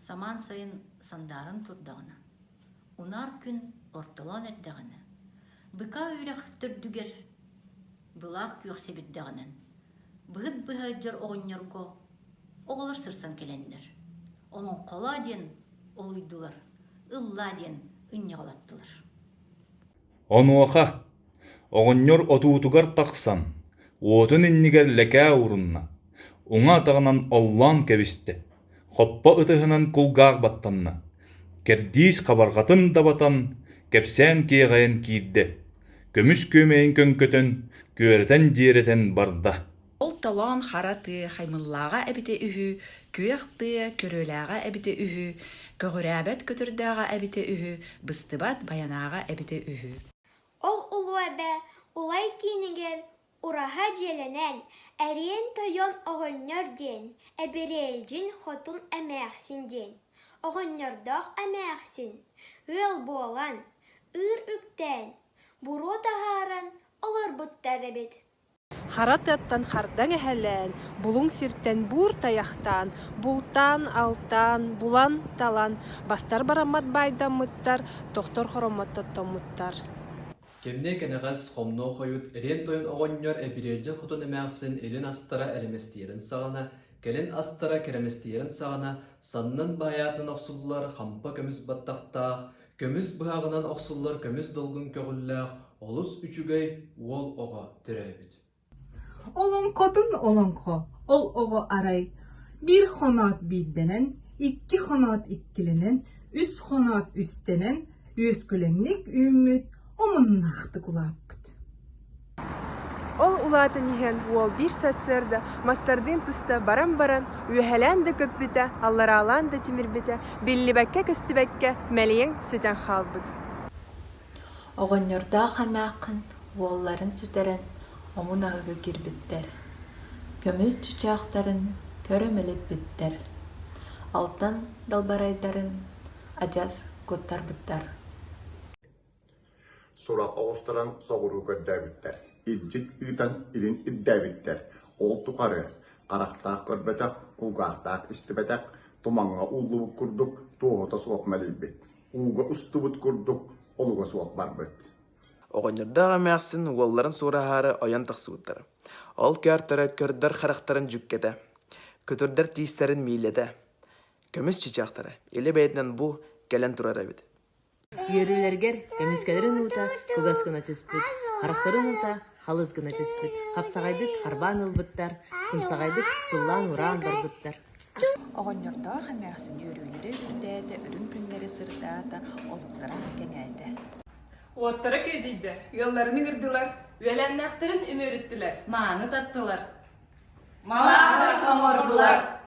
Самаан сайын сандааран турдаҕына, унаар күн ортолоон эрдэҕинэ, быкаа үрэх төрдүгэр былаах күөх сэбирдэҕинэн быһыт быһа дьор оҕонньорго оҕолор сырсан кэлэннэр, олоҥхолоо диэн олуйдулар, ыллаа диэн ынньаҕалаттылар. Онуоха оҕонньор отуутугар тахсан, уотун иннигэр лэкээ уурунна, уҥа атаҕынан оллоон кэбистэ, хоппо ытыһынан кулгаах баттанна, кэрдиис хабарҕатын дабатан, кэпсээн киэҕэйэн киирдэ, көмүс күөмэйин көҥкөтөн, күөрэтэн-дьиэрэтэн барда. Ол толоон хара тыа хаймыллааҕа эбитэ үһү, күөх тыа көрүөлээҕэ эбитэ үһү, көҕүрээбэт көтөрдөөҕө эбитэ үһү, быстыбат байанааҕа эбитэ үһү. Ол улуу эбэ Улай киинигэр ураһа дьиэлэнэн, Эриэн Тойон оҕонньор диэн, Эбириэлдьин Хотун эмээхсин диэн, оҕонньордоох эмээхсин ыал буолан, ыыр үктээн, буруо таһааран олорбуттар эбит. Хара тыаттан хардаҥ эһэлээн, булуҥ сиртэн буур тайахтаан, бултаан-алтаан, булан-талан, бастар бараммат баайдаммыттар, тохтор хороммот тоттоммуттар. Кэмниэ кэнэҕэс хомнуо хойут Эриэн Тойон оҕонньор Эбириэлдьин Хотун эмээхсин илин астара элэмэстийэрин саҕана, кэлин астара кэрэмэстийэрин саҕана саннын баайаатынан охсуллар хампа көмүс баттахтаах, көмүс быһаҕынан охсуллар көмүс долгун көҕүллээх олус үчүгэй уол оҕо төрөөбүт. Олоҥхотун олоҥхо, ол оҕо арай биир хоноот биирдэнэн, икки хоноот иккилэнэн, үс хоноот үстэнэн, үөскүлэҥник үүммүт, омуннаахтык улааппыт. Ол улаатан иһэн уол биир сарсыарда мастардыын туста баран баран, үөһэлээн да көппүтэ, аллараалаан да тимирбитэ, биллибэккэ-көстүбэккэ мэлийэн сүтэн хаалбыт. Оҕонньордоох эмээххин уолларын сүтэрэн омун аһыыга киирбиттэр, көмүс чычаахтарын көрө мэлиппиттэр, алтан далбарайдарын адьас куттарбыттар. Сурах оҕустаран соҕуруу көрдөөбүттэр, илдьит ыытан илин ирдээбиттэр. Ол тухары харахтаах көрбөтөх, кулгаахтаах истибэтэх, тумаҥҥа ууллубут курдук туоһута суох мэлийбит, ууга устубут курдук олуга суох барбыт. Оҕонньордоох эмээхсин уолларын сураһаары ойон тахсыбыттара. Ол көөртөрө көрдөр харахтарын дьүккэтэ, көтүрдэр тиистэрин миилэтэ. Көмүс чычаахтара илэ бэйэтинэн бу кэлэн турар эбит. Үөрүүлэргэр көмүскэлэрин уута кугас гына түспүт, харахтарын уута халыс гына түспүт, хапсаҕайдык харбаан ылбыттар, сымсаҕайдык сыллаан-ураан барбыттар. Оҕонньордоох эмээхсин үөрүүлэрэ үрдээтэ, үрүҥ күннэрэ сырдаата, олуктара кэҥээтэ. Уоттара күөдьүйдэ, ыалларын ыҥырдылар, үөлээннээхтэрин үмүөрүттүлэр, мааны таттылар, малаатын оҥордулар.